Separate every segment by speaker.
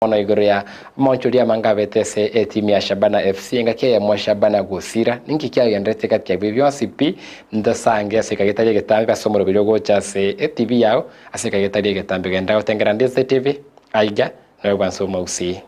Speaker 1: Mono igoro ya amaonchoria amange abete ase etimu ya Shabana FC engaki eyemo Shabana gosira. Ninki kiagenderete gati yabio bionsi pi ntosange ase ekage etari egetambe ase omoroberi ogocha ase etv yao ase ekage etari egetambe genda gotengera Ndese TV aiga noe bwanse omogusii.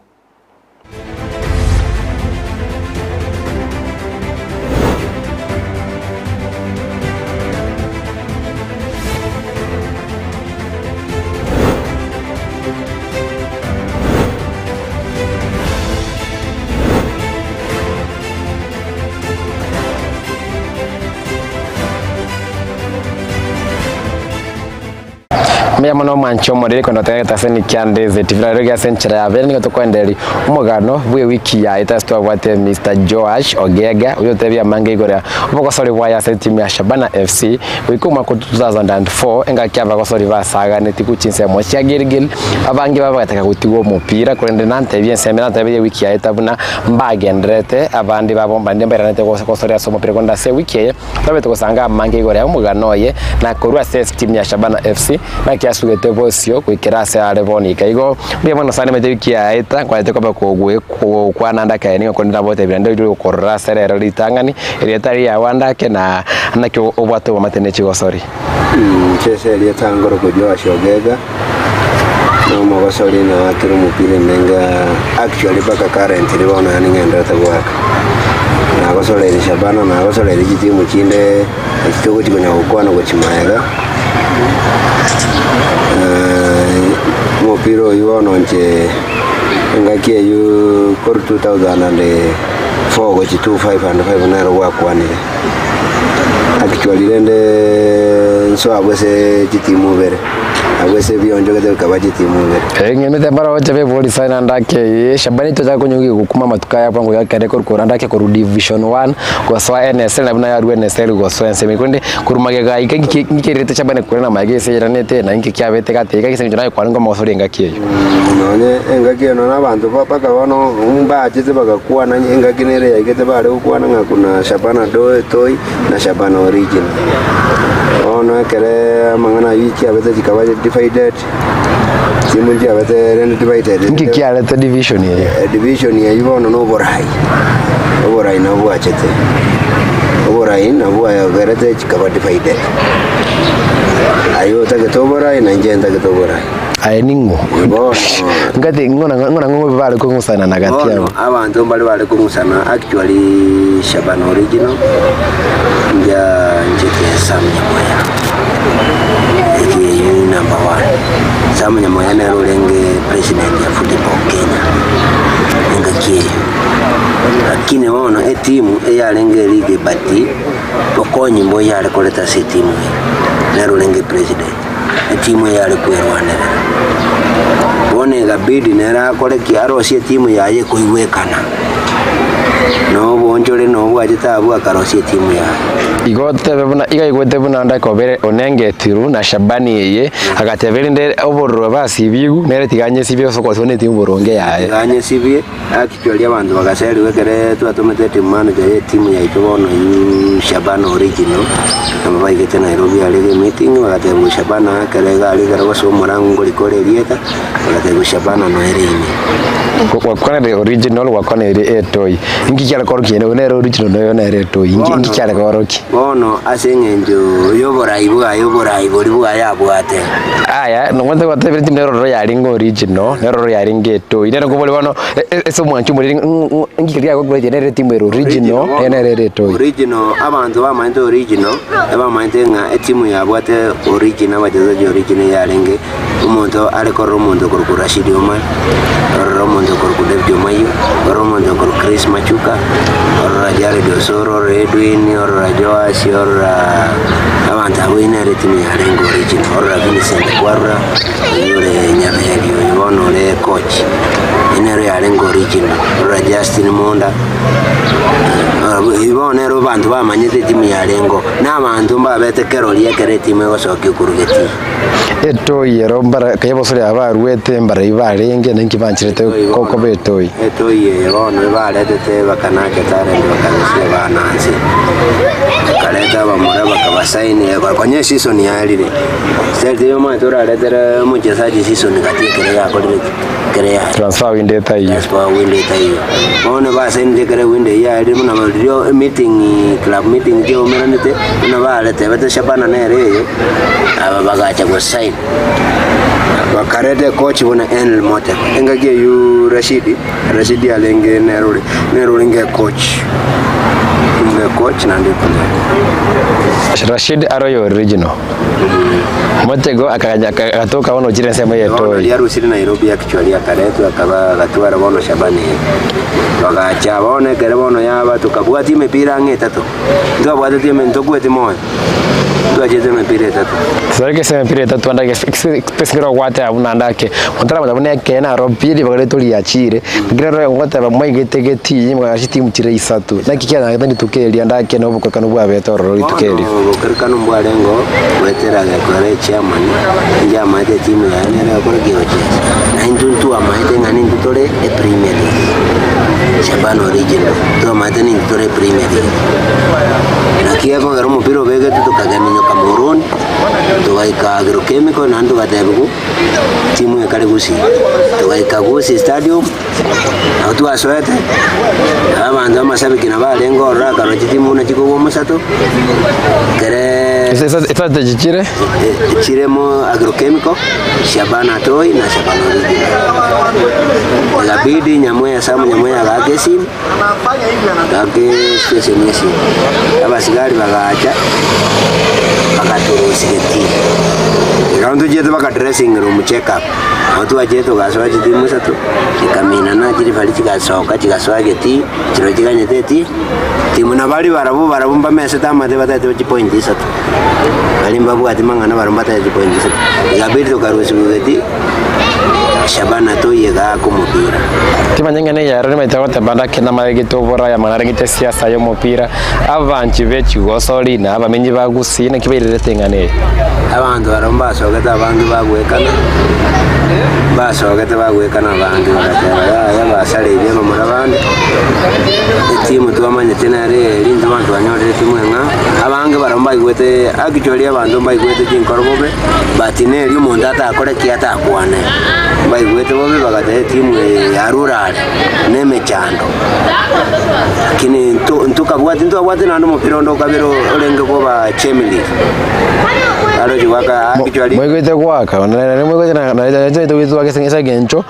Speaker 1: Mbuya mono omwanche omoriri konyora togenderete ase Nikia Ndeze TV rero iga ase enchera ya bere nigo tokoendereria omogano bw'ewiki yaye ase twabwate Mister Joash Ogega oyio otebia amange igoro ya obogosori bwaye ase etimu ya Shabana FC Goika omwaka o 2004, engaki abagosori basaaganetie gochia ensemo chia Gilgil, abange babo bagataka gotigwa omopira, korende nantebie ensemo nanteberie ewiki yaeta buna mbagendererete, abande babo mbande mbairanete gosoria ase omopira, korende ase ewiki eye twabete gosanga amange igoro ya omogano oye na korwa ase etimu ya Shabana FC naki asugete bosio goikera ase are bono iga. Igo mbuya mono sana nimanyete ewiki yaeta nkwanete koba kogwekwana ande akaeni ng'a korende nabotebia naende oirwe gokorora ase rero ritang'ani Erieta riao andake na naki obwate obomate ne chigosori.
Speaker 2: Inche ase erieta nkorokwa Joash Ogega, na omogosori naakire omopira emenge actually mpaka currently bono yaani ng'enderete goaka. Nagosoreire Shabana, nagosoreire chitimu chinde echi togochi konya gokwana gochia magega, omopira oywo bono inche engaki eywo korwa 2000 and. 4 gochia 2 5 and 5 nero gwakwanire. Actually rende nsoa abwo ase chitimu ibere, abwo ase ebionchogete bikaba chitimu ibere.
Speaker 1: Ng'emete mbaroche bebori sana ndake eye Shabani tochaka konywa egekuma amatuko aya bwango iga ekere korwa korwa ndake korwa division one gosoa NSL na buna yarwa NSL gosoa ensemo eye korende korwa magega iga ngike ngikererete Shabani korwa na magega ase eiranete na inki kiabete gati iga ase eng'encho naye kwarenge omogosori engaki eyio.
Speaker 2: Nonye engaki eye nonya abanto mpaka bono mbachete bagakwana, engaki nere yaigete bare gokwana ng'a kuna Shabana Toi na Shabana Original. Bono ekere amang'ana ayio chiabete chikaba divided, chimwe chiabete rende divided.
Speaker 1: Inki kiarete division eye?
Speaker 2: Division eyio bono na oborai, oborai nabwo bwachete, oborai nabwo bwagerete chikaba divided. Aye otagete oborai na inche ntagete oborai.
Speaker 1: Aye ning'o?
Speaker 2: Bono
Speaker 1: Ngati ng'o na ng'o na ng'o bare kong'usana na gati
Speaker 2: bono
Speaker 1: yabo?
Speaker 2: abanto mbare bare kong'usana actually Shaban original nja nchete Sam Nyamoya eki eyio ni number one. Sam Nyamoya nere orenge president ya football Kenya engaki eyio. Lakini bono etimu eyarenge erige but bokonyi mbo yare koreta ase etimu eye nere orenge president. Etimu eye are kwerwanerera. Bono egabidi nere akore ki? Arosie etimu yaye ekoigwekana. Na oboonchore na obwachete abwo akarosia etimu yaye.
Speaker 1: Igo tebe buna iga aigwete buna onde akobere onengetiru na Shabani eye, agateba erinde obororo basibigwe, nere tiga anyesibie ase okosibwa netimu boronge yaye.
Speaker 2: Tiga anyesibie. Actually abanto bagaserigwa ekere twatomete team manager ye etimu yaito bono eywo Shabana original, nabo baigete Nairobi arenge emeeting bagatebiwa Shabana ekere iga aria ekero gosoa omorango ngorika ore erieta, bagatebiwa Shabana noere ime.
Speaker 1: Gwakwanire original gwakwanire etoi inki kiare korokia oyo nere original na oyo nere etoi inki inki kiare korokia?
Speaker 2: Bono ase eng'encho y'oborai bwaye oborai boria bwaye abwate.
Speaker 1: Aya, nobwate gwatebire tindi neroro yarenge original, neroro yarenge etoi. Nere nkobori bono ase omwancho omoriri ng'o inki keria kiagokoretie nere etimu ere original, eye nere ere etoi.
Speaker 2: Original, abanto bamaete original, ebamaete ng'a etimu yabwate original, abachezaji original yarenge. Omonto are korora omonto okorokwa Rashidi Omar, orore omonto okorokwa David Omayio, orore omonto okorokwa Chris Machuka, orora Jared Osoro, orora Edwin, orora Joash, orora abanto abwo eyio nere etimu yarenge original, orora Vincent Kwarura, oyio ore Nyaberi oyo bono ore coach, eyio nero yarenge original, orora Justin Monda, orora. Eyio bono nero abanto bamanyete etimu yarengeo, na abanto mbabete kerori ekero etimu egosokia korwa getii.
Speaker 1: Etoi ero mbara kaye bosore aba baruete mbarai barenge na inki bancherete koba etoi.
Speaker 2: Etoi eye bono ebaretete bakanacha talent bakarusia abana nse, bakareta abamura bakabasaini konya eseason yarire, Sasa omanyete oraretere omochesaji season gati ekero yakorire ki? Ekero ya
Speaker 1: Transfer window etaiyo.
Speaker 2: transfer window etaiyo. Bono basainire ekero ewindow eyio yarire buna riria emeeting club meeting chiaumeranete, buna baretebete Shabana nere eye, aba bagacha gosign. Bakareta ecoach buna Enel Motego. Engaki eyio Rashidi, Rashidi arenge nere ore nere orenge ecoach, orenge ecoach naende eplayer.
Speaker 1: Rashid aroyo original. Motego akaganya agatoka bono ochire ensemo
Speaker 2: Bono
Speaker 1: y'etoi.
Speaker 2: riria arusire Nairobi actually akaretwa akaba agatwara bono Shabani bagacha bono ekere bono yaba tokabwatia emepira ang'e etato ntwabwateti eme ntokweti moyo ntwachete emepira etato.
Speaker 1: Tore gese emepira etato ande gese gese ekero ogwateba buna ande ake otaramanya buna ekeene naro pi ribaga riaito riachire lakini ero ogoteba mwaigete getii mwagacha chitimu chire isato naki kianyarete rituko erio ande ake na obokorekanu bwabete ororo rituko erio.
Speaker 2: Bono obokorekanu mbwarengeo goetera gekora echairman inche amaete etimu yaye nere egokora ki egochesa na intwe ntwamaete ng'a nintwe tore epremier league Shabana original twamaete nintwe tore epremier league. Naki ekogera omopira obegetwe tokageminyoka Moroni togaika Agrochemical naende togatebiwa timu ekare Gusii. Togaika Gusii stadium, nabo twasoete, nabo abanto amashabiki nabo arenge ororo akarora chitimu buna chikogwa omosato, ekereeee
Speaker 1: Esate chichire?
Speaker 2: chiremo Agrochemical, Shabana Toy na Shabana Original. Ikabidi Nyamweya Sam Nyamweya agaaka esimu. Gaki station ase abasigari bagacha bagaturusia getii. Ekero ntochiete baka dressing room check up, nabo twachire togasoa chitimu isato, chikaminana chirifari chigasoka chigasoa getii, chirochio chiganyete eti timu na baria barabwo barabwo mbamesete amate bataete chipoint isato, baria mbabwati mang'ana barabwo mbataete chipoint isato. Ikabidi tokarusiwa getii. Shabana toiye gaaka omopira.
Speaker 1: Timanya ng'a neyero nimaete goteba ndake namaregete oboraya amang'ana esiasa y'omopira, abanchi be chigosori na abamenyi ba Gusii naki bairerete eng'ana eye.
Speaker 2: Abanto barabwo mbasogete abange bagwekana, mbasogete bagwekana abange bagateba yaya basareirie abamura bande, etimu twamanyete nere eri intwe abanto banyorire etimu eng'ao, abange barabwo mbaigwete actually abanto mbaigwete chinkoro bobe. But neri omonto atakore ki atakwane, mbaigwete bobe bagateba etimu eye yarure are na emechando. Lakini nto ntokabwati ntwabwate naende omopira onde okabere orenge koba Chemelil. Aroche goaka actually.
Speaker 1: Mwaigwete goaka ase eng'encho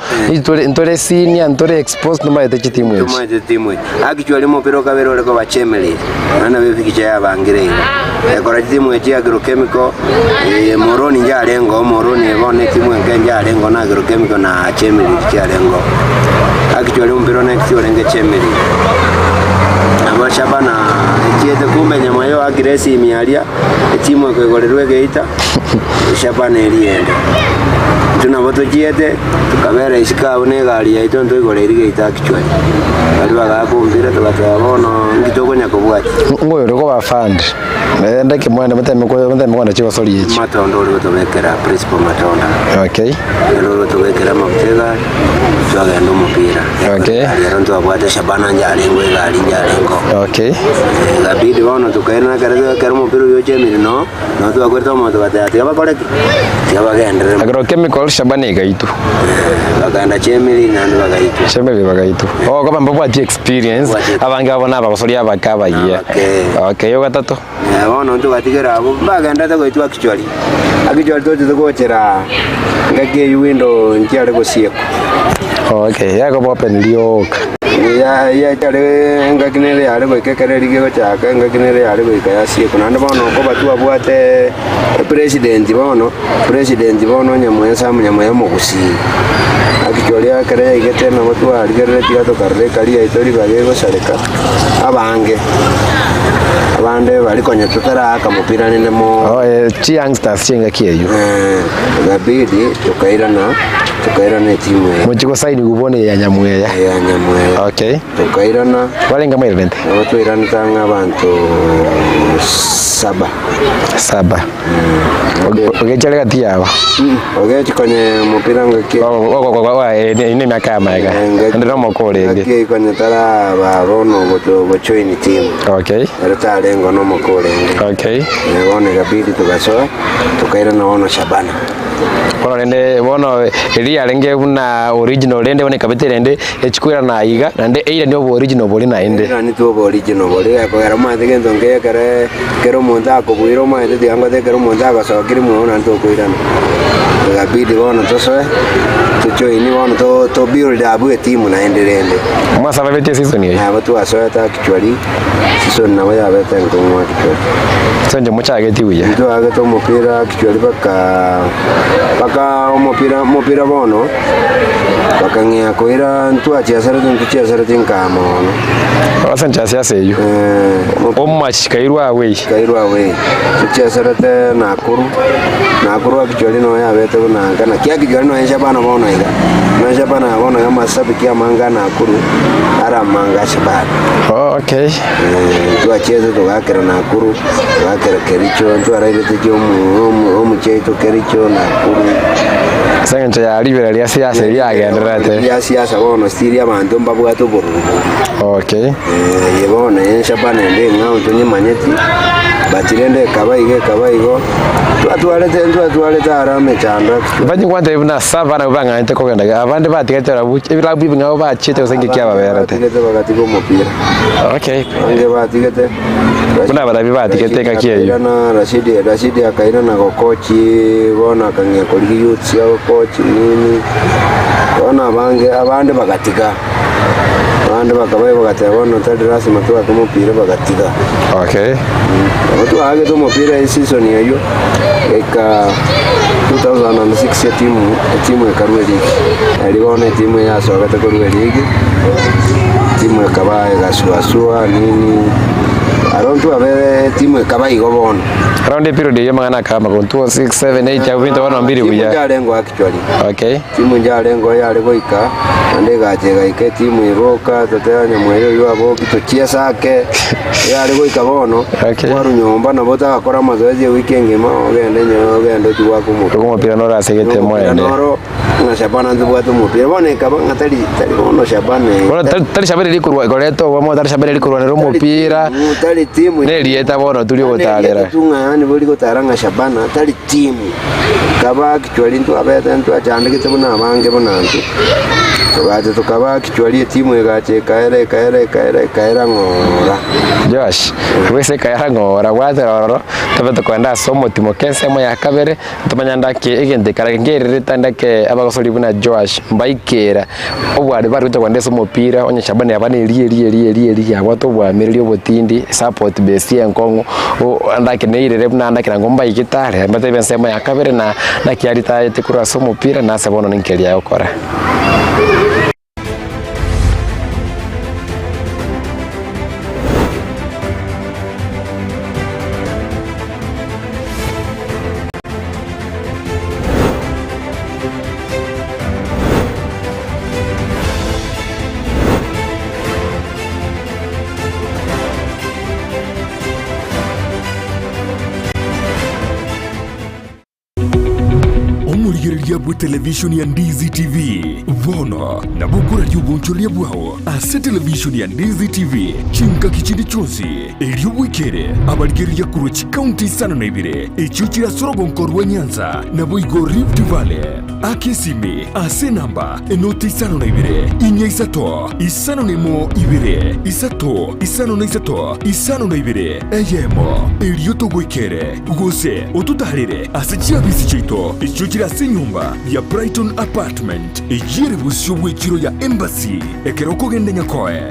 Speaker 1: ntore senior ntore exposed tomaete chitimu echi.
Speaker 2: Tomaete timu echi. Actually omopira okabere ore koba Chemelil, nonya nabo epikicha yabangire iga. Ekora chitimu echi Agrochemical, Moroni njarengeo, Moroni bono etimu enke njarengeo na Agrochemical na Chemelil chiarengeo. Actually omopira one next orenge Chemelil. Nabo Shabana echiete kumbe nyuma ya oakire esimi aria, etimu ekoigorerwa egeita, Shabana eria ende. Intwe nabo tochiete, tokabera isiko abwo na egari yaito ntoigoreiri geita actually. Baria bagaaka omopira togateba bono nki tokonya kobwatia.
Speaker 1: Ng'oyo ore koba fund, naende ekemwene moteme ko moteme kogenda chigosori echi.
Speaker 2: Matonda ore gotobekera principal Matonda.
Speaker 1: Okay.
Speaker 2: Ere ore gotobekera amafuta egari, twagenda omopira.
Speaker 1: Okay.
Speaker 2: Egari ero ntwabwate Shabana njarengeo egari njarengeo.
Speaker 1: Okay.
Speaker 2: Ikabidi bono tokairana ekero ekero omopira oyio ochemire noo, noo twakwerete omonto togateba tiga bakore ki? Tiga bagenderere.
Speaker 1: Agrochemical Shabana egaitwa.
Speaker 2: Bakaenda Chemelil naende bagaitwa.
Speaker 1: Chemelil bagaitwa. Oh, koba mbabwati experience,
Speaker 2: Mbabwati.
Speaker 1: abange babo nabagosori abake abayia.
Speaker 2: Abake.
Speaker 1: Okay, ogatato.
Speaker 2: Eh, bono ntogatigera abwo, mbagenderete goitwa actually. Actually tochete gochera ngaki eywo window nchiare gosiekwa.
Speaker 1: Okay, yakoba open rioka.
Speaker 2: Ya yachare engaki nere yare goika ekero erige gochaka, engaki nere yare goika yasiekwa. Naende bono okoba twabwate epresident bono, president bono onye mwensa omonyamuya omogusii. Actually ekero yaigete nabo twarigereretie iga tokarora ekari yaito ribaga egosareka, abange, abande baria konya totaraaka mopira rende mo.
Speaker 1: Oh, eh, chiyoungsters chi'engaki eyio.
Speaker 2: Ekabidi tokairana, tokairana etimu eye.
Speaker 1: Mochie gosainiwa bono eye ya Nyamweya.
Speaker 2: Eye ya Nyamweya.
Speaker 1: Okay.
Speaker 2: Tokairana.
Speaker 1: Kwarenge moiranete?
Speaker 2: Nabo twairanete ang'e abanto saba.
Speaker 1: Saba. Ogechi are gati yabo?
Speaker 2: Ogechi konye omopira ngaki.
Speaker 1: Eye ne emiaka ya magega. Naende na omoko orenge.
Speaker 2: Ngaki konye taraba bono gojoin team.
Speaker 1: Okay.
Speaker 2: Ere tarenge na omoko orenge.
Speaker 1: Okay.
Speaker 2: Bono ekabidi togasoa tokairana bono Shabana.
Speaker 1: Bono rende bono eria yarenge buna original rende bono ekabete rende echikoirana aiga naende eiranie obo original boria naende.
Speaker 2: Eiranie tu obo original boria ekogera omanyete gento nkeiyo ekere Ekero omonto akobuire omanyete tiga ngote ekero omonto agosokire mwao naende tokoirana. Ikabidi bono tosoe, tojoini bono to to build up etimu naende rende.
Speaker 1: Mwasababeti eseason eye?
Speaker 2: Nabo twasoete actually, season nabo yabete enkong'u actually.
Speaker 1: Ase inche mochageti buya.
Speaker 2: Ntwaagete omopira actually mpaka mpaka omopira omopira bono, bakang'ea koira ntwachiaserete ntochiaserete nkama mono.
Speaker 1: Ase inche ase ase eyio.
Speaker 2: Eh,
Speaker 1: Omomachi kairwe away.
Speaker 2: Kairwe away. Tochiaserete Nakuru, Nakuru actually noyo yabete buna nka naki actually nonya Shabana bono iga. Nonya Shabana bono iga amashabiki amange a Nakuru are amange a Shabana.
Speaker 1: Oh, okay.
Speaker 2: Eh, twachiete togakera Nakuru, togakera Kericho, ntwarairete chi omo omo omochie oito Kericho, Nakuru.
Speaker 1: Ase eng'encho ya ribera ria siasa eria yagendererete.
Speaker 2: Ria siasa bono still abanto mbabwate obororo boria.
Speaker 1: Okay.
Speaker 2: Eye bono enshabana ende eng'ao tonyemanyeti, but rende ekaba iga ekaba igo, twatwarete ntwatwarete aro emechando actually.
Speaker 1: Mbanyi gwantebia buna ase abana abwo bang'anete kogenda iga, abande batigete barabwo ebilabu ebing'ao bachiete gose inki kiababerete.
Speaker 2: Batigete bagatiga omopira.
Speaker 1: Okay.
Speaker 2: Abange batigete.
Speaker 1: Buna barabwo batigete engaki eyio.
Speaker 2: Akairana Rashidi, Rashidi akairana gokochi bono akang'ea korigia youths agokochi nini, bono abange abande bagatiga. Abande bakabaigwa bagateba bono tari lasima toake omopira bagatiga.
Speaker 1: Okay.
Speaker 2: Nabo twaagete omopira eseason eyio goika 2006 etimu etimu ekarua eligi. Erio bono etimu eyasogete korwa eligi, etimu ekaba egasuasua nini, aro ntwabere etimu ekaba igo bono.
Speaker 1: Around eperiod eyio amang'ana akaba amakongu 2 6 7 8 abwo binto bono mbiri
Speaker 2: Timu
Speaker 1: buya.
Speaker 2: njarengeo actually.
Speaker 1: Okay.
Speaker 2: Timu njarengeo yare goika, naende egacha egaika etimu eboka, toteba nyamweya oyio aboki tochiese ake, yare goika bono,
Speaker 1: Okay.
Speaker 2: kwarwa nyomba nabo otagakora amazoezi ewiki engima, ogende nyo ogende ochie goaka omopira.
Speaker 1: Igo omopira noro ase egete
Speaker 2: Omopira
Speaker 1: moende.
Speaker 2: noro, ng'a Shabana ntobwate omopira, bono ekaba ng'a tari tari bono Shabana
Speaker 1: Bono tari tari Shabana eri korwa koreta obomo, tari Shabana eri korwanera omopira,
Speaker 2: tari timu
Speaker 1: na erieta bono turi ogotarera.
Speaker 2: Nerieta tu ng'a yaani bori gotara ng'a Shabana tari timu, ekaba Kichwari ntwabete ntwachandegete buna abange buna intwe, togacha tokaba kichwari etimu egacha ekaera ekaera ekaera ekaera ng'ora.
Speaker 1: Joash, bwese ekaera ng'ora bwatera ororo, tobe tokoenda ase omotimoke ensemo ya kabere, tomanye ndake egento ekara nkererete ndake abagosori buna Joash mbaikera obware bare gocha kogenda ase omopira onye Shabana yaba neri eri eri eri eri yabwate obwamereri obotindi support base enkong'u ndake neirere buna ndake naende mbaigete are mbatebie ensemo ya kabere na naki aritaete korwa ase omopira nase bono ninki aria agokora.
Speaker 3: Omorigereria bw'etelevishoni ya Ndizi TV bono nabo okoraria obonchoreria bwao ase televishoni ya Ndizi TV chingaki chinde chionsi, erio bwekere abarigereria korwa chikaunti isano na ibere echio chire ase orogonko rwa Nyanza naboigo Rift Valley. Aka esimi ase enamba enoti isano na ibere, inya isato, isano na emo ibere, isato, isano na isato, isano na ibere, eyemo, erio togoikere, gose ototaarere ase chiabisi chiaito echio chire ase enyomba ya Brighton Apartment, eyio ere bosio bw'echiro ya Embassy, ekero okogenda Nyakoe.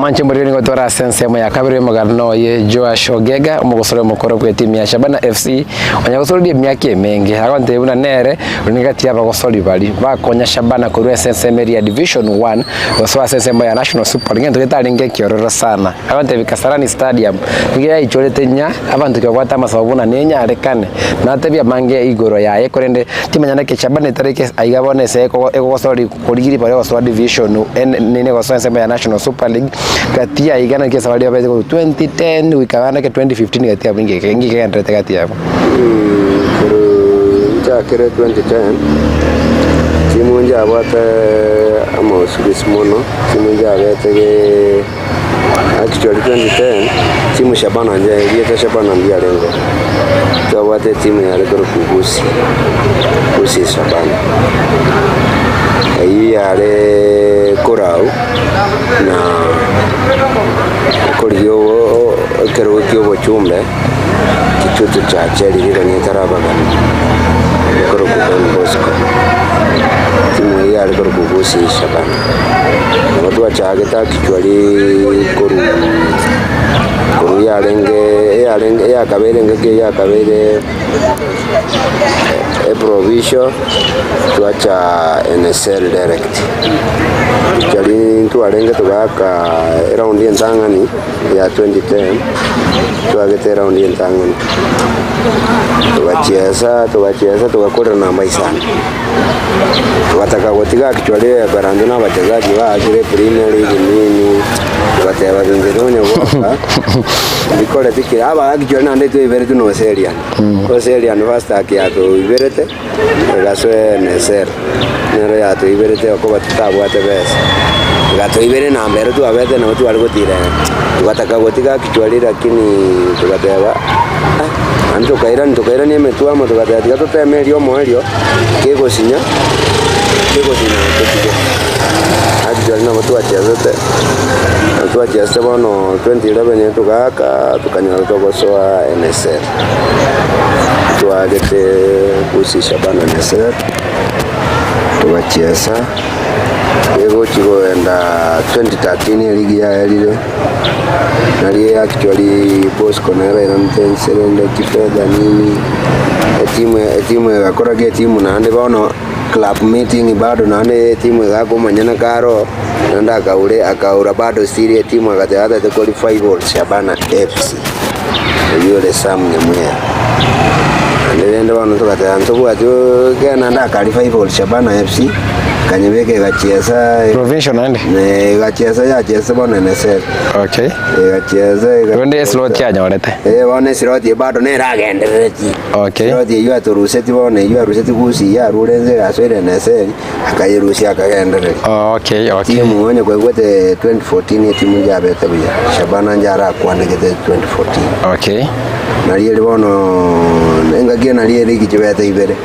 Speaker 1: Mwanche morire nigo tore ase ensemo ya kabere y'omogano oye Joash Ogega, omogosori omokoro bw'etimu ya Shabana FC, onya gosoria emiaka emenge. Agontebia buna nere ore gati y'abagosori baria bakonya Shabana korwa ase ensemo eria ya Division One gosoa ase ensemo ya National Super League, egento getarenge ekiororo sana. Agontebia Kasarani Stadium nigo yaichorete nya abanto kebabwate amasabo buna nenyarekane. Natebie amange igoro yaye korende timanya naki Shabana etareke aiga bono ase egogosori Korigia ribaga gosoa division nene gosoa ensemo ya National Super League gati ya iga naki esabari yabete korwa 2010 goika abande ake 2015 gati yabo inki inki kegendererete gati yabo.
Speaker 2: Korwa nchakire 2010 timu njabwate amausubisi mono, timu njabete ge actually 2010 timu Shabana nje erieta Shabana ndiarengeo, twabwate etimu yare korokwa Gusii, Gusii Shabana. Eyio yare korau na korigia obo ekerogo kia obochumbe Kitutu Church riria etarabagana ekorokwa Don Bosco. Timu eyio yare korokwa Gusii Shabana. Nabo twachagete actually korwa korwa yarenge eyarenge eyakabeire engaki eyio yakabeire eprovincial twacha NSL direct. Actually ntwarenge togaka eround entang'ani ya 2010 twagete eround entang'ani togachiesa togachiesa togakorera namba isano. Togataka gotiga actually ebaranto na abachezaji baachire Premier League nini, togateba binto tonya goaka mbikoreti kire aba actually naende twaiberetwe na Oserian. Oserian first half yatoiberete egasoa NSL nero yatoiberete okoba totabwate besa. Egatoibera enamba ero twabete nabo tware gotira ere. Togataka gotiga actually lakini togateba ah, naende tokairani tokairania emetwe amo togateba tiga toteme erio omoerio. Kegosinya, kegosinya totige. Actually nabo twachesete, nabo twachesete bono 2011 togaaka tokanyora togosoa NSL. Twagete Gusii Shabana NSL, togachesa, egochi kogenda 2013 eligi yaerire, Nari actually Bosco nere airanete inse rende chifedha nini, etimu etimu egakora ki etimu naende bono club meeting bado naende etimu egakomanyana karo, naende akaure akaura bado still etimu agateba atagete ko revival Shabana FC, oyio ore Sam Nyamweya. Naende rende bono togateba ntobwati ekero naende aka revival Shabana FC. Ekanyebeka egachiesa
Speaker 1: Provincial naende?
Speaker 2: Egachiesa yachiesa bono NSL.
Speaker 1: Okay.
Speaker 2: Egachiesa ega-
Speaker 1: Rende eslot yanyorete.
Speaker 2: Eh, bono eslot eye bado nere agendereretie.
Speaker 1: Okay.
Speaker 2: Eslot eyio atoruseti bono eyio aruseti gusii yarure inse egasoire NSL, akayerusia akagendereria.
Speaker 1: Oh, okay, okay.
Speaker 2: Timu onye kwaigwete 2014 etimu njabete buya. Shabana njarakwanegete 2014.
Speaker 1: Okay.
Speaker 2: Nari eri bono engaki nari ere chibete ibere.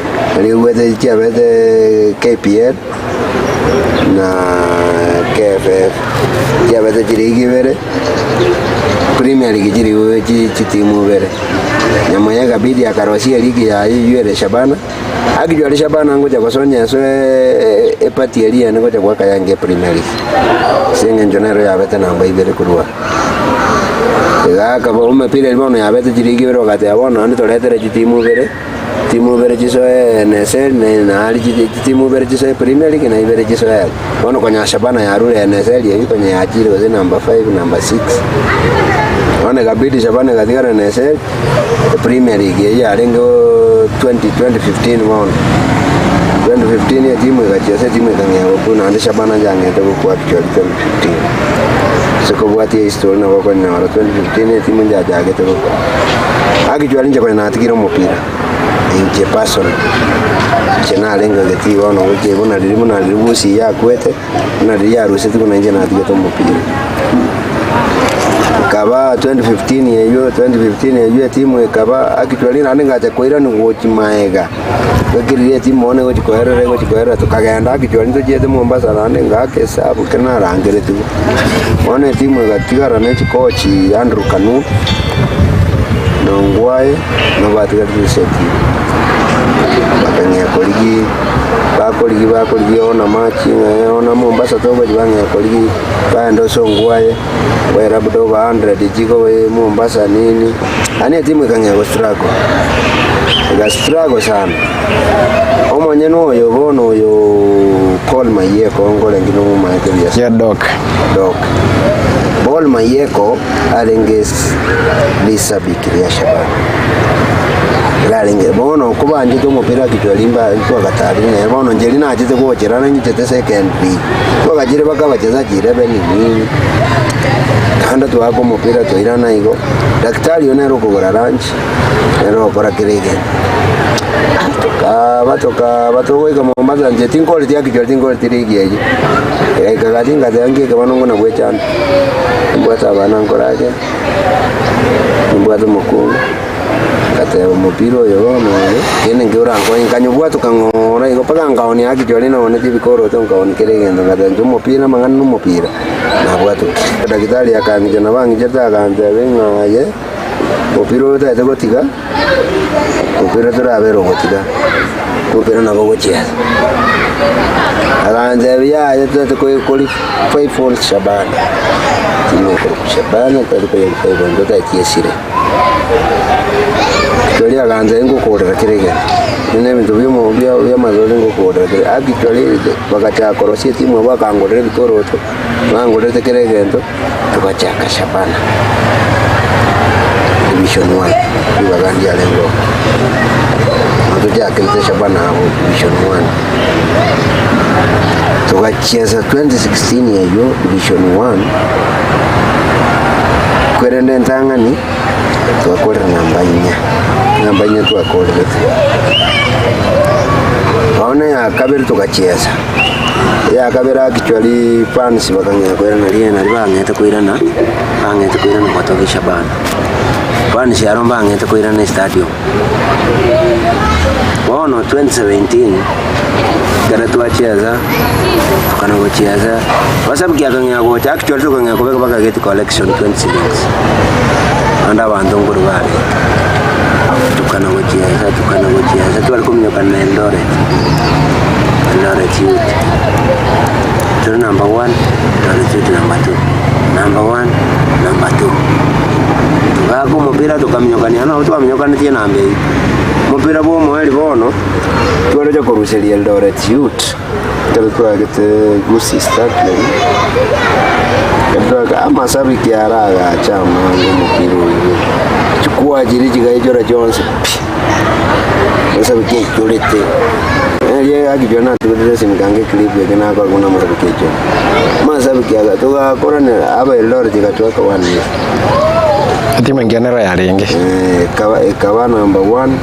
Speaker 2: Rigwete chiabete KPL na KFF chiabete chirigi ibere, Premier League chiri chi chitimu ibere. Nyamweya ekabidi akarosia eligi yaye eywo ere Shabana, akichwa are Shabana ngocha gosonya ase eparty eria yane gocha goaka yange Premier League, ase eng'encho nero yabete namba ibere korwa aa. Iga akaba omopira eria bono yabete chirigi ibere ogateba bono naende toretere chitimu ibere. Timu ibere chisoe NSL na nari chitimu ibere chisoe Premier League na ibere chisoe ere. Bono konya Shabana yarure NSL eyio konya yachire gose number 5, number 6. Bono ekabidi Shabana egatigara NSL, Premier League eyio yarenge 20 2015 bono. 2015 etimu egachia ase etimu ekang'ea gokwa naende Shabana yang'ete gokwa actually 2015. Ase kobwatia history nabo okonyora 2015 etimu njachagete gokwa. Actually inche konya natigire omopira, inche personally, inche narenge egetii bono gochia buna riria buna riria Gusii yakwete, buna riria yaruseti buna inche natigete omopira. Ekaba 2015 eywo, 2015 eywo etimu ekaba actually naende ngacha koirani gochia maega, ngaki riria etimu bono egochi koerera egochi koerera tokagenda actually ntochiete Mombasa naende ngaka esabu ekero narangeretigwe. Bono etimu egatigara ne chikochi Andrew Kanu, na Ongwae, nabo batigarete ase etimu. Bakang'ea korigia, bakorigia bakorigia ona match ng'a eh ona Mombasa togochia bang'ea korigia, baende osongo aye, oye labda over hundred chikoba Mombasa nini, yaani etimu ekang'ea go struggle, ega struggle sana. Omonyene oyo bono oyo Paul Mayeko nkorenge nomomaete buya sana.
Speaker 1: Ya Doc.
Speaker 2: Doc. Paul Mayeko arenge risabiki ria Shabana. Ere arenge bono kobanchete omopira kichwa rimba twagatarire nere bono inche riria nachete gocherana nchichete second league. Twagachire mpaka abachezaji 11 nini. Kando twaaka omopira twairana igo, daktari oyo nere okogora lunch. Nere ogokora kera egento. Tokaaba tokaaba togoika Mombasa inche tinkoreti actually tinkoreti ligi eyio. Egaika gati ngateba nki bono nguna bwechanda. Nimbwate abana nkoragera, nimbwate omokungu, ngateba omopira oyo bono oyo, kende nki orankonye nkanyobwatoka ng'ora igo mpaka nkaonia actually naonetie ebikoroto nkaonia kera egento ngateba inche omopira amang'ana na omopira, nabwatokire. Daktari akang'icha nabo ang'ichete agantebia ng'a aye. Omopira oyo otagete gotiga, omopira torabere ogotiga, omopira nabo ogochiesa. Agantebia yaya totagete koi qualify for Shabana, timu ekorokwa Shabana totagete koye qualify totageti esire. Actually agantebia ngokorera kera egento, buna ebinto bia omo bia bia amazoezi ngokorera kere, actually bagachaka korosia etimu abo bakangorera ebikoroto, bangorerete kera egento. Togachaka Shabana Division One, ribaga ndiarenge oo. Nabo tochakerete Shabana abwo Division One. Togachiesa 2016 eyio Division One, kwerende entang'ani twakorire namba inya, namba inya twakorerete. Bono eya kabere togachiesa. Eyakabere actually fans bakang'ea koirana riria nario bang'ete koirana, bang'ete koirana gotoka Shabana. Fans aro mbang'ete koirana estadium. Bono 2017, ekero twachesa, tokana gochiesa, mashabiki akang'ea gocha actually tokang'ea kobeka mpaka gate collection 20 shillings, naende abanto nkorwa barenge. Tokana gochiesa, tokana gochiesa, tware kominyoka na Eldoret. Eldoret Youth. Tore number one, Eldoret Youth number two. Number one, number two. Togaka omopira tokaminyokania nabo twaminyokanetie enamba eyio. Omopira bwa omoerio bono, twaroche koruseria Eldoret Youth, ekero twagete Gusii Stadium, ekero twagete amashabiki ara agacha amange omopira oyio, chikwa chiria chigaichora chionsi pi. Mashabiki aichorete, erio actually natugete esimi kange eclip eke nakora buna amashabiki aichorete. Amashabiki aya togakoranera aba Eldoret egachwaka one nil.
Speaker 1: Etimu engiya nero yarenge.
Speaker 2: Ekaba ekaba number one,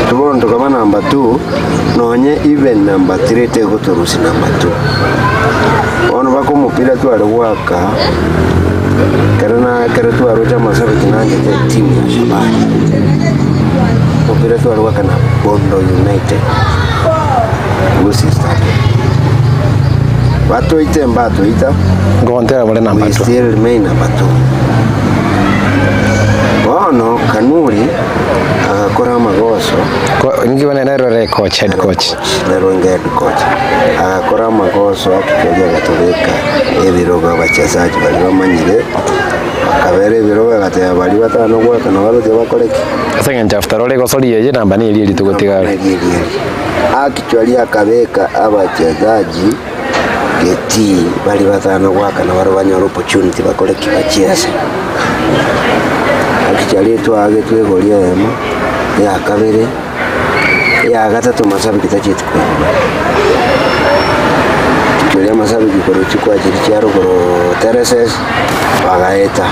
Speaker 2: bono tokaba number two, nonye even number three tegotorusia number two. Bono mpaka omopira tware goaka, ekero na ekero twaroche amashabiki nanchete etimu ya Shabana. Omopira tware goaka na Bondo United, Gusii Stadium. Batoite mbatoita,
Speaker 1: Ngontera bare number
Speaker 2: we
Speaker 1: two.
Speaker 2: still remain number two. Bono Kanuri agakora amagoso.
Speaker 1: Ko- Inki bono nero ere coach, head coach.
Speaker 2: Nero inga head coach. Agakora amagoso actually agatobeka ebirogo abachezaji baria bamanyire bakabera ebirogo agateba baria batano goaka nabo baroche bakore ki?
Speaker 1: Ase eng'encho after all egosori eye namba neri eri togotigara.
Speaker 2: Neri eri eri. Actually akabeka abachezaji getii baria batano goaka nabo banyore opportunity bakore ki? Bachiese. Actually twagetwe egori eyemo, eya kabere. Eya gatato mashabiki tachieti koigwa. Toria amashabiki korwa chikwa chiria chia rogoro terraces, bagaeta,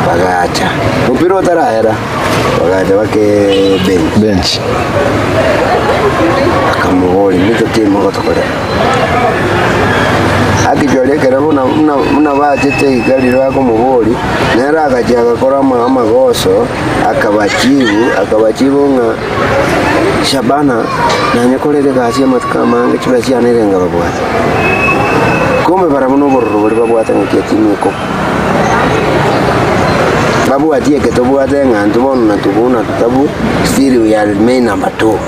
Speaker 2: bagacha. Mopira otarahera, bagacha bake bench.
Speaker 1: Bench.
Speaker 2: Bakamoboria, ninto ki mogotokorera? Akichwa ekero buna buna buna bachete iga riria bakomoboria, nere agachia agakora ama amagoso. Akabachibu, akabachibu ng'a Shabana nanyekorire egasi amatuko amange chibesa chiane ere nkababwata. Kumbe barabwo nobororo boria babwate ng'aki etimu ekogwa. Babwati eke tobwate ng'a intwe bono na tobua na totabua, still we are remain number two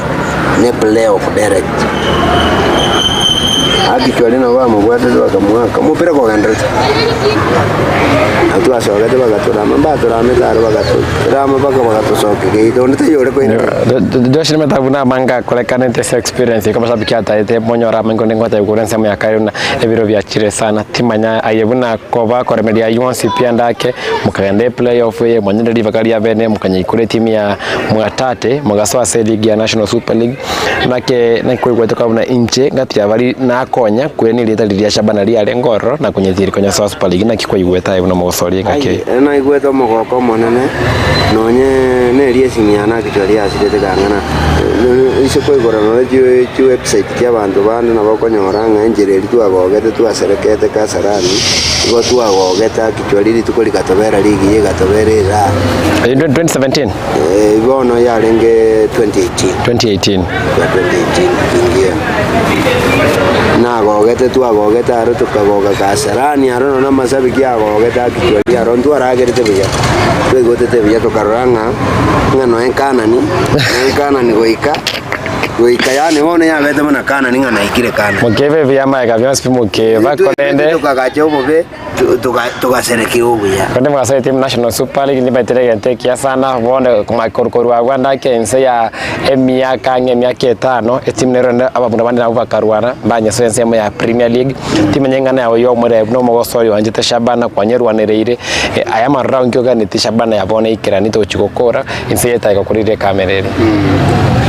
Speaker 2: ne play off direct. Actually nabo bamobwatete bakamoaka omopira kogenderete. Na twasogete bagatorama, mbatoramete aro bagatorama mpaka bagatosokia geita, onde taiyo ore koirana.
Speaker 1: Josh nimanyete buna amange akorekanete ase experience iko amashabiki ataete monyore amange onde ngotebia korwa ensemo ya kare buna ebiro biachire sana timanya aye buna koba koremereria aywo onsi pi ande ake mokagenda eplay off eye mwanyora ribaga ria bene mokanyaikora etimu ya Mwatate mogasoa ase eligi ya National Super League nake naki koigwete koba buna inche ngati ya baria nakonya kwerania erieta riria Shabana riarenge ororo na konyetiria konya soa Super League naki kwaigwete aye buna omogosoria engaki eye.
Speaker 2: Aye, naigwete omogoko omonene, nonye neria esimi yane akichwa riasirete kang'ana, ase koigora nonye chiwebsite chi'abanto bande nabo okonyora ng'a enchera eria twagogete twaserekete Kasarani, igo twagogete akichwa rituko rigatobera rigiya egatobera eraha.
Speaker 1: Eyio 2017?
Speaker 2: Bono yarenge 2018.
Speaker 1: 2018.
Speaker 2: Ya 2018 ingia. Nagogete twagogete aro tokagoka Kasarani aro nonya amasabiki agogete akichwa aro ntwaragerete buya. Twaigotete buya tokarora ng'a ng'a noe Kanani, noe Kanani goika goika yaani bono yabete buna Kanani ng'a naikire Kanani.
Speaker 1: Mokebe ebiya amaega bionsi pi mokeba korende.
Speaker 2: Tokagacha obobe. Togaserekia obuya.
Speaker 1: Korende mwasoete team National Super League nibaetire egento ekiya sana bono korwa abwo ande ake inse ya emiaka ang'e emiaka etano etimu nero rende abamura bande nabwo bakarwana mbanyesoa ensemo ya Premier League timanya eng'ana yao ya omorembe buna omogoso oyo oanchete Shabana kwanyerwanereire aya amaroro inki oganetie Shabana ya bono eikeranie togochia gokora inse yetaiga korire ekamera ere.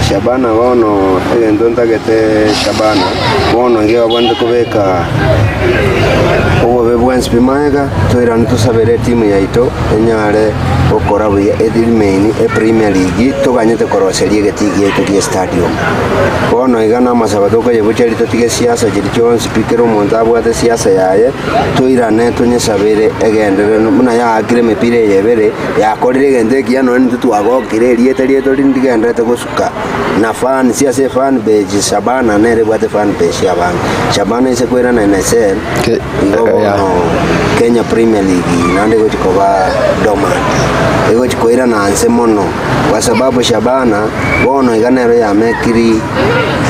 Speaker 2: Shabana bono egento ntagete Shabana bono iga babwenerete kobeka obobe bwensi pi magega toirane tosabere etimu yaito enyare gokora buya e remain e premier league toganyete koroseria egetii giaito gie stadium. Bono iga namasabo tokoyebucheria totige siasa chiria chionsi pi kera omonto abwate siasa yaye toirane tonyesabere egenderere buna yaakire emepira eye ebere. Yakorire egento ekiya nonya intwe twagokire erieta riaito riria ndigendererete gosuka na fans ase efan page Shabana nere ebwate fan page y'abange. Shabana ase koirana NSL igo bono Kenya Premier League naende egochi koba dormant. Egochi koirana nse mono kwa sababu Shabana bono iga nero yamekiri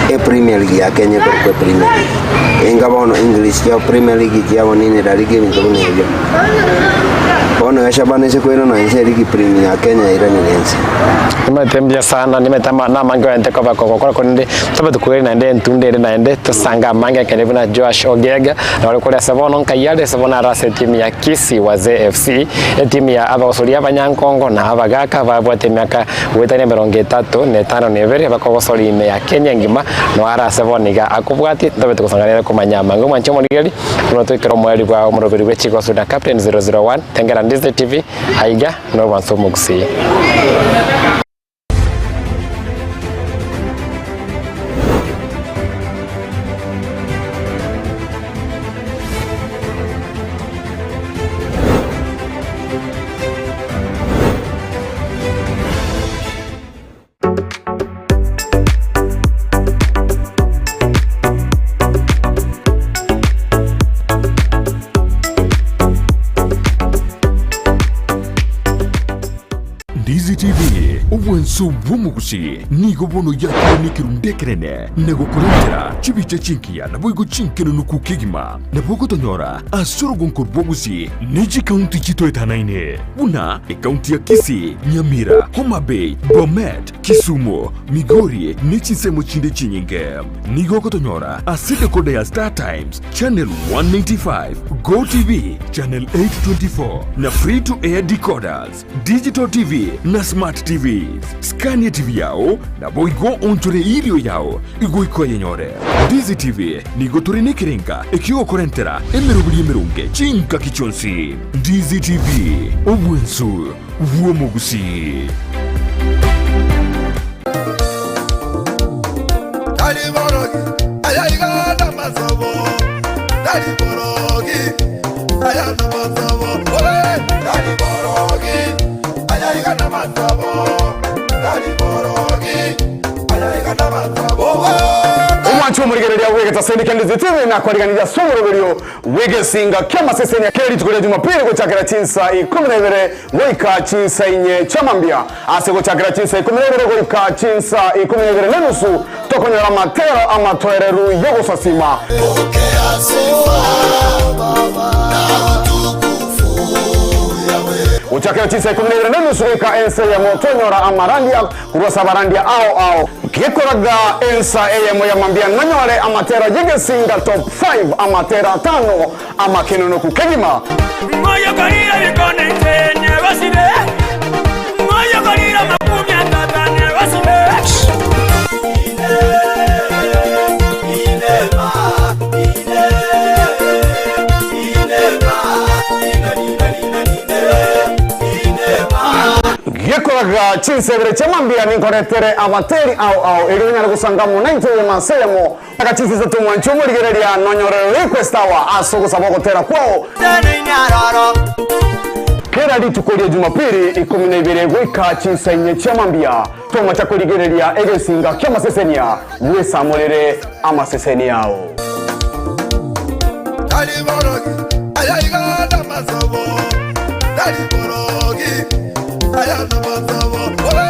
Speaker 2: epremier league ya Kenya ekorokwa epremier league. Enga bono English chiabo Premier League chiabo nini La Liga ebinto buna ebio. Bono iga Shabana ase koirana inse erigi Premier ya Kenya yairanire inse.
Speaker 1: Nimanyete mbuya sana, nimanyete ama namange oente koba kogokora korende tobe tokoirania naende entunda ere naende tosange amange ekere buna Joash Ogega nore kore ase bono nkai are ase bono are ase etimu ya Kisii Wazee FC, etimu ya abagosori abanyankongo na abagaka babwate emiaka goetania emerongo etato na etano na ebere bakogosoria ime ya Kenya engima no are ase bono iga akobwatie tobe togosanga nere komanya amange omwanche omorigeri Buna toikere omoerio bwa omoroberi bwe chigoso na Captain 001, Tengera Ndizi TV, aiga nobwansa omogusii.
Speaker 3: Ndizi TV, obwanso bw'omogusi nigo bono yakire nekerundu ekenene na gokorentera chibicha chinkiya naboigo chinkenenuku kegima. Nabo ogotonyora ase orogonko rw'obogusi ne chikaunti chitoetanaine buna ekaunti ya Kisii, Nyamira, Homa Bay, Bomet, Kisumu, Migori ne chinsemo chinde chinyinge. Nigo ogotonyora ase decoder ya Star Times, Channel 195, Go TV, Channel 824 na Free to Air decoders, Digital TV na Smart TVs. Skania TV yao naboigo onchore erio yao igoika oyenyore. Ndizi TV nigo tore nekerenga ekiogokorentera emeroberi emeronge chingaki chionsi. Ndizi TV, obwensu bw'omogusii.
Speaker 4: Tari borogi, aya iga namasobo. Tari borogi, aya namasobo. Ole, tari borogi, aya iga namasobo. Tari borogi.
Speaker 5: Omwanchi omorigereria bw'egetaseni kia Ndizi TV nakoriganirie ase omoroberio bw'egesinga ki'amasesenia kera rituko ria Jumapili gochakera chinsa ikomi na ibere goika chinsa inye chia mambia. Ase gochakera chinsa ikomi na ibere goika chinsa ikomi na ibere nenusu tokonyora amatero amatoereru y'ogosasima. Gochakera chinsa ikomi na ibere nenusu goika ensa eyemo tonyora amarandia korwa ase abarandia ao ao. Gekoraga ensa eyemo ya mambia nonyore amatera y'egesinga top 5 amatera atano amakenonoku kegima.
Speaker 6: Moyokorire ebikone inche nyegosire, moyokorire amakumi atata nyegosire.
Speaker 5: Gekoraga chinsa ibere chia mambia ninkoretere abateri ao ao erio onyare gosanga amo naintwe eyemo ase eyemo. Aka chinsa isato mwanche omorigereria nonyore request hour ase ogosaba ogotera kwao. Kera rituko ria Jumapili ikomi na ibere goika chinsa inye chia mambia tomacha korigereria egesinga ki'amasesenia bwesamorere amaseseni ao.
Speaker 4: Tari borogi, aya iga namasobo. Tari borogi, aya namasobo. Ole!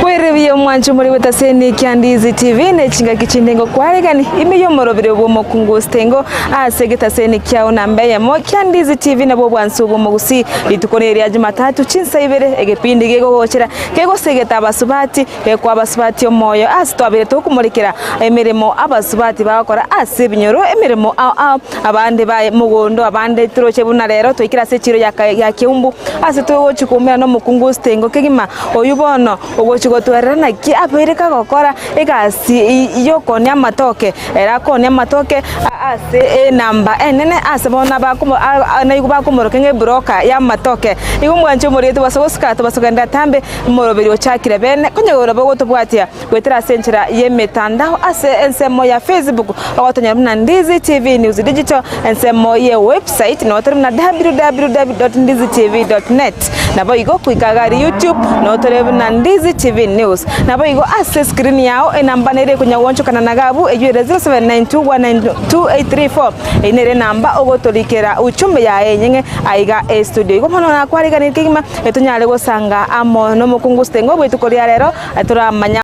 Speaker 7: Kwerebia omwancho more gotaseni kia Ndizi TV ne chingaki chinde ngokwaregani ime y'omorobere bw'omokungu Ostengo ase egetaseni kiao namba eyemo kia Ndizi TV nabwo obwansu bw'omogusii rituko neria Jumatatu chinsa ibere egepindi gegogochera kegosegeta abasubati gekoa abasubati omoyo ase twabere tokomorekera emeremo abasubati bagokora ase ebinyoro emeremo ao ao abande baye mogondo abande toroche buna rero twaikire ase echiro ya ya Keumbu ase togochi koumera na omokungu Ostengo kegima oywo bono Ogochia gotwerera naki abeire kagokora egasi y'okoonia amatoke, ere akoonia amatoke ase enamba enene ase bono abakomo naigwe bakomoroka ng'a ebroka y'amatoke. Igo mwanche omorwete tobasa gosika tobasa kogenda atambe, omoroberi ochakire bene konya igoro bogotobwatia goetera ase enchera y'emetandao ase ensemo ya Facebook ogotonyora buna Ndizi TV News Digital, ensemo ye website noo tore buna www.ndizitv.net. Naboigo goika iga aria YouTube noo tore buna Ndizi TV News. Naboigo ase escreen yao enamba nere ekonya goonchokana na gabu eyio ere 0792192834 eyio nere enamba ogotorikera uchumbe yaye enyeng'e aiga estudio. Igo bono nakwariganirie kegima etonyare gosanga amo nomokungu Stengo bw'etuko ria rero toramanya.